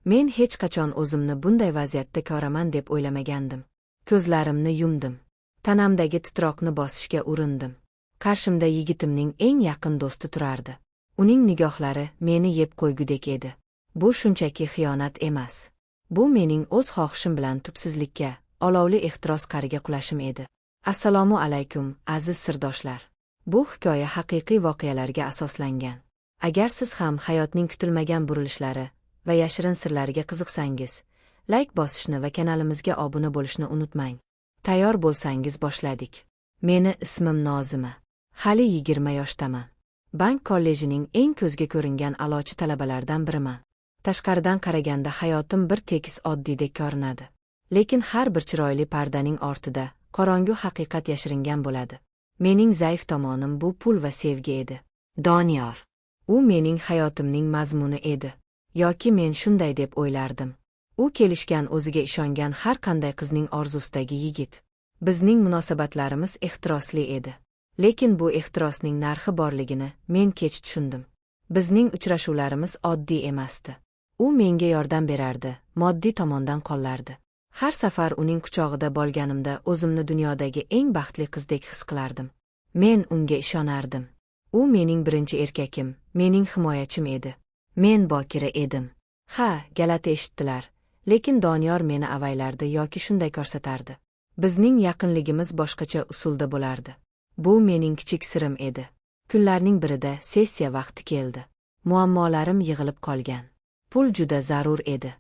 Men hech qachon o'zimni bunday vaziyatda ko'raman deb o'ylamagandim. Ko'zlarimni yumdim. Tanamdagi titroqni bosishga urindim. Qarshimda yigitimning eng yaqin do'sti turardi. Uning nigohlari meni yeb qo'ygudek edi. Bu shunchaki xiyonat emas. Bu mening o'z xohishim bilan tubsizlikka, olovli ehtiros qa'riga qulashim edi. Assalomu alaykum, aziz sirdoshlar. Bu hikoya haqiqiy voqealarga asoslangan. Agar siz ham hayotning kutilmagan burilishlari va yashirin sirlariga qiziqsangiz, layk bosishni va kanalimizga obuna bo'lishni unutmang. Tayyor bo'lsangiz, boshladik. Meni ismim Nozima. Hali 20 yoshdaman. Bank kollejining eng ko'zga ko'ringan a'lochi talabalardan biriman. Tashqaridan qaraganda hayotim bir tekis, oddiydek ko'rinadi. Lekin har bir chiroyli pardaning ortida qorong'u haqiqat yashiringan bo'ladi. Mening zaif tomonim bu pul va sevgi edi. Doniyor. U mening hayotimning mazmuni edi. Yoki men shunday deb o'ylardim. U kelishgan, o'ziga ishongan har qanday qizning orzusidagi yigit. Bizning munosabatlarimiz ehtirosli edi. Lekin bu ehtirosning narxi borligini men kech tushundim. Bizning uchrashuvlarimiz oddiy emasdi. U menga yordam berardi, moddiy tomondan qollardi. Har safar uning quchog'ida bo'lganimda o'zimni dunyodagi eng baxtli qizdek his qilardim. Men unga ishonardim. U mening birinchi erkakim, mening himoyachim edi. Men bokira edim. Ha, g'alati eshitdilar. Lekin Doniyor meni avaylardi yoki shunday ko'rsatardi. Bizning yaqinligimiz boshqacha usulda bo'lardi. Bu mening kichik sirim edi. Kunlarning birida sessiya vaqti keldi. Muammolarim yig'ilib qolgan. Pul juda zarur edi.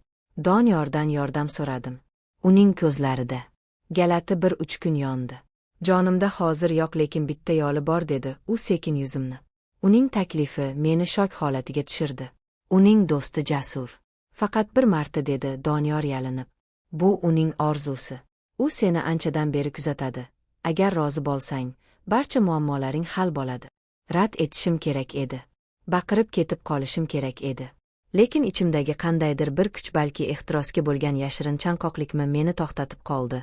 Doniyordan yordam so'radim. Uning ko'zlarida g'alati bir uchqun yondi. "Jonimda hozir yo'q, lekin bitta yo'li bor", dedi u sekin yuzimni. Uning taklifi meni shok holatiga tushirdi. Uning do'sti Jasur. "Faqat bir marta", dedi Doniyor yalinib. "Bu uning orzusi. U seni anchadan beri kuzatadi. Agar rozi bo'lsang, barcha muammolaring hal bo'ladi." Rad etishim kerak edi. Baqirib ketib qolishim kerak edi. Lekin ichimdagi qandaydir bir kuch, balki ehtirosga bo'lgan yashirin chanqoqlikmi, meni to'xtatib qoldi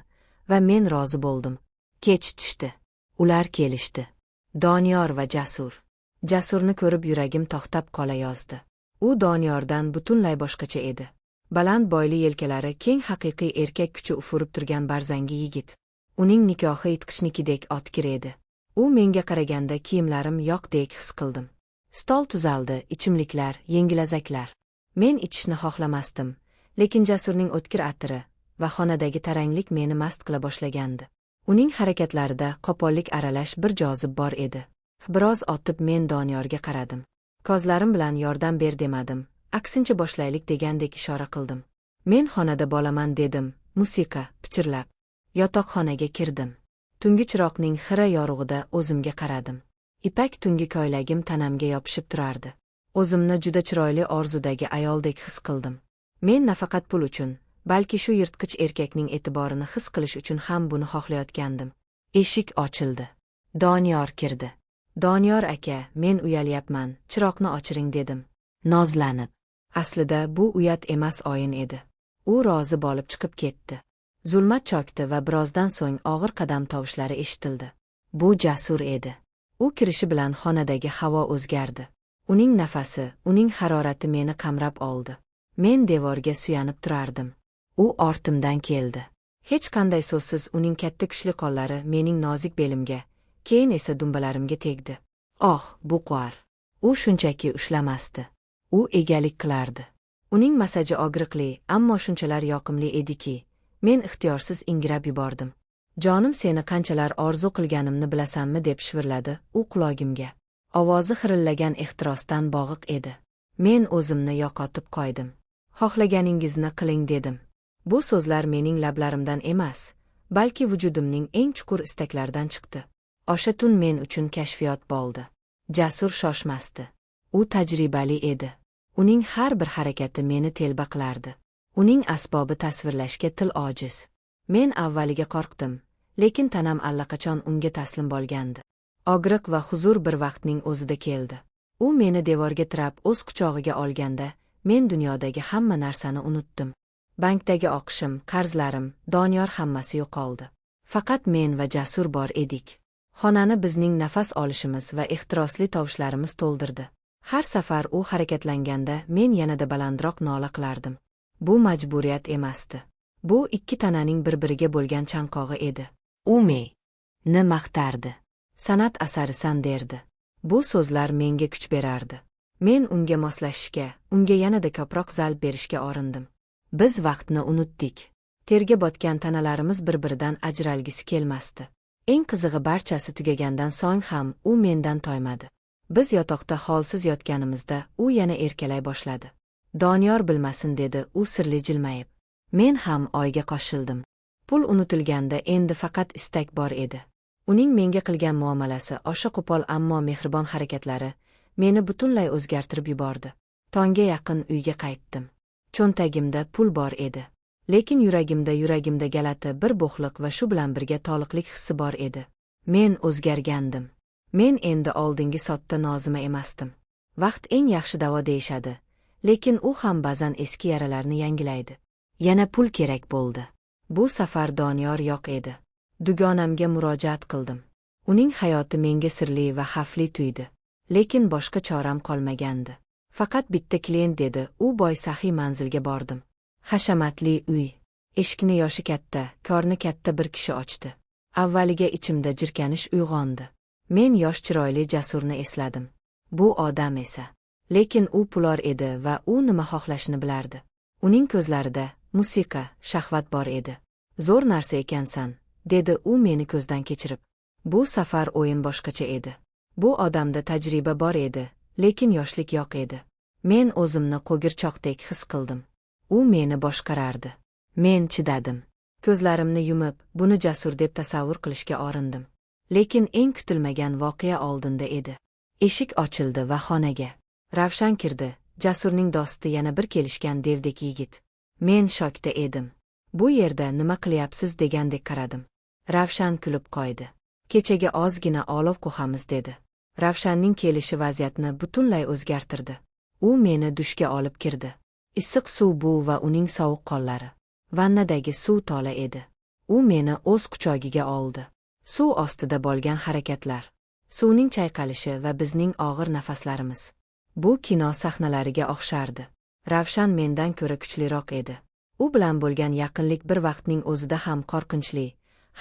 va men rozi bo'ldim. Kech tushdi. Ular kelishdi. Doniyor va Jasur. Jasurni ko'rib yuragim to'xtab qola yozdi. U Doniyordan butunlay boshqacha edi. Baland bo'yli, yelkalari keng, haqiqiy erkak kuchi ufurib turgan barzangi yigit. Uning nigohi yirtqichnikidek o'tkir edi. U menga qaraganda kiyimlarim yo'qdek his qildim. Stol tuzaldi, ichimliklar, yengilazaklar. Men ichishni xohlamasdim, lekin Jasurning o'tkir atiri va xonadagi taranglik meni mast qila boshlagandi. Uning harakatlarida qo'pollik aralash bir jozib bor edi. Biroz o'tib men Doniyorga qaradim. Ko'zlarim bilan yordam ber demadim, aksincha boshlaylik degandek ishora qildim. "Men xonada bo'laman", dedim, musiqa pichirlab. Yotoqxonaga kirdim. Tungi chiroqning xira yorug'ida o'zimga qaradim. Ipak tungi ko'ylagim tanamga yopishib turardi. O'zimni juda chiroyli, orzudagi ayoldek his qildim. Men nafaqat pul uchun, balki shu yirtqich erkakning e'tiborini his qilish uchun ham buni xohlayotgandim. Eshik ochildi. Doniyor kirdi. "Doniyor aka, men uyalyapman, chiroqni o'chiring", dedim nozlanib. Aslida bu uyat emas, o'yin edi. U rozi bo'lib chiqib ketdi. Zulmat cho'kdi va birozdan so'ng og'ir qadam tovushlari eshitildi. Bu Jasur edi. U kirishi bilan xonadagi havo o'zgardi. Uning nafasi, uning harorati meni qamrab oldi. Men devorga suyanib turardim. U ortimdan keldi. Hech qanday so'zsiz uning katta, kuchli qo'llari mening nozik belimga, keyin esa dumbalarimga tegdi. Oh, bu qor. U shunchaki ushlamasdi. U egalik qilardi. Uning masaji og'riqli, ammo shunchalar yoqimli ediki, men ixtiyorsiz ingrab yubordim. "Jonim, seni qanchalar orzu qilganimni bilasanmi?" deb shivirladi u qulog'imga. Ovozi xirillagan ehtirosdan bo'g'iq edi. Men o'zimni yo'qotib qo'ydim. "Xohlaganingizni qiling", dedim. Bu so'zlar mening lablarimdan emas, balki vujudimning eng chuqur istaklaridan chiqdi. O'sha tun men uchun kashfiyot bo'ldi. Jasur shoshmasdi. U tajribali edi. Uning har bir harakati meni telba qilardi. Uning asbobi tasvirlashga til ojiz. Men avvaliga qo'rqdim, lekin tanam allaqachon unga taslim bo'lgandi. Og'riq va huzur bir vaqtning o'zida keldi. U meni devorga tirab o'z quchog'iga olganda, men dunyodagi hamma narsani unutdim. Bankdagi oqishim, qarzlarim, Doniyor, hammasi yo'qoldi. Faqat men va Jasur bor edik. Xonani bizning nafas olishimiz va ehtirosli tovushlarimiz to'ldirdi. Har safar u harakatlanganda men yanada balandroq nola qilardim. Bu majburiyat emasdi. Bu ikki tananing bir-biriga bo'lgan chanqog'i edi. U meni maqtardi. "San'at asarisan", derdi. Bu so'zlar menga kuch berardi. Men unga moslashishga, unga yanada ko'proq zalb berishga urindim. Biz vaqtni unutdik. Terga botgan tanalarimiz bir-biridan ajralgisi kelmasdi. Eng qizig'i, barchasi tugagandan so'ng ham u mendan toymadi. Biz yotoqda holsiz yotganimizda u yana erkalay boshladi. "Doniyor bilmasin", dedi u sirli jilmayib. Men ham unga qo'shildim. Pul unutilganda endi faqat istak bor edi. Uning menga qilgan muomalasi, osha qo'pol, ammo mehribon harakatlari meni butunlay o'zgartirib yubordi. Tongga yaqin uyga qaytdim. Cho'ntagimda pul bor edi. Lekin yuragimda g'alati bir bo'shliq va shu bilan birga to'liqlik hissi bor edi. Men o'zgargandim. Men endi oldingi sodda Nozima emasdim. Vaqt eng yaxshi davo deyishadi. Lekin u ham ba'zan eski yaralarni yangilaydi. Yana pul kerak bo'ldi. Bu safar Doniyor yo'q edi. Dugonamga murojaat qildim. Uning hayoti menga sirli va xavfli tuydi. Lekin boshqa choram qolmagandi. "Faqat bitta klient", dedi u, boy saxiy manzilga bordim. Hashamatli uy. Eshikni yoshi katta, qorni katta bir kishi ochdi. Avvaliga ichimda jirkanish uyg'ondi. Men yosh, chiroyli Jasurni esladim. Bu odam esa. Lekin u pulor edi va u nima xohlashini bilardi. Uning ko'zlarida musiqa, shahvat bor edi. "Zo'r narsa ekansan", dedi u meni ko'zdan kechirib. Bu safar o'yin boshqacha edi. Bu odamda tajriba bor edi, lekin yoshlik yo'q edi. Men o'zimni qo'g'irchoqdek his qildim. U meni boshqarardi. Men chidadim. Ko'zlarimni yumib, buni Jasur deb tasavvur qilishga urindim. Lekin eng kutilmagan voqea oldinda edi. Eshik ochildi va xonaga Ravshan kirdi, Jasurning do'sti, yana bir kelishgan devdek yigit. Men shokda edim. "Bu yerda nima qilyapsiz?" degandek qaradim. Ravshan kulib qo'ydi. "Kechaga ozgina olov qo'yamiz", dedi. Ravshanning kelishi vaziyatni butunlay o'zgartirdi. U meni dushga olib kirdi. Issiq suv bu va uning sovuq qo'llari. Vannadagi suv to'la edi. U meni o'z quchog'iga oldi. Suv ostida bo'lgan harakatlar. Suvning chayqalishi va bizning og'ir nafaslarimiz. Bu kino sahnalariga o'xshardi. Ravshan mendan ko'ra kuchliroq edi. U bilan bo'lgan yaqinlik bir vaqtning o'zida ham qo'rqinchli,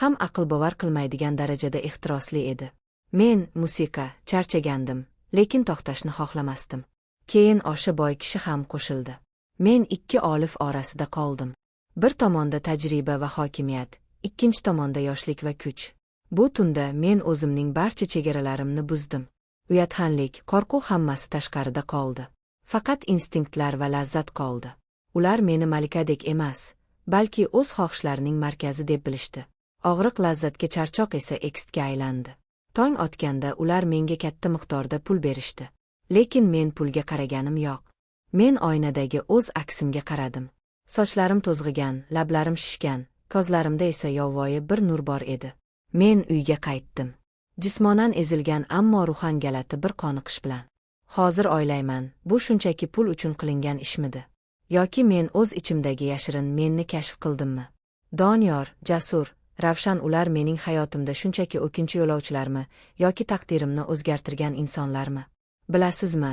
ham aql bovar qilmaydigan darajada ehtirosli edi. Men, musiqa, charchagandim, lekin to'xtashni xohlamasdim. Keyin o'sha boy kishi ham qo'shildi. Men ikki olov orasida qoldim. Bir tomonda tajriba va hokimiyat, ikkinchi tomonda yoshlik va kuch. Bu tunda men o'zimning barcha chegaralarimni buzdim. Uyatxanlik, qo'rquv, hammasi tashqarida qoldi. Faqat instinktlar va lazzat qoldi. Ular meni malikadek emas, balki o'z xohishlarining markazi deb bilishdi. Og'riq lazzatga, charchoq esa ekstga aylandi. Tong otganda ular menga katta miqdorda pul berishdi. Lekin men pulga qaraganim yo'q. Men oynadagi o'z aksimga qaradim. Sochlarim to'zg'igan, lablarim shishgan, ko'zlarimda esa yovvoyi bir nur bor edi. Men uyga qaytdim. Jismonan ezilgan, ammo ruhan g'alati bir qoniqish bilan. Hozir o'ylayman, bu shunchaki pul uchun qilingan ishmidi? Yoki men o'z ichimdagi yashirin menni kashf qildimmi? Doniyor, Jasur, Ravshan, ular mening hayotimda shunchaki o'tkinchi yo'lovchilarmi yoki taqdirimni o'zgartirgan insonlarmi? Bilasizmi,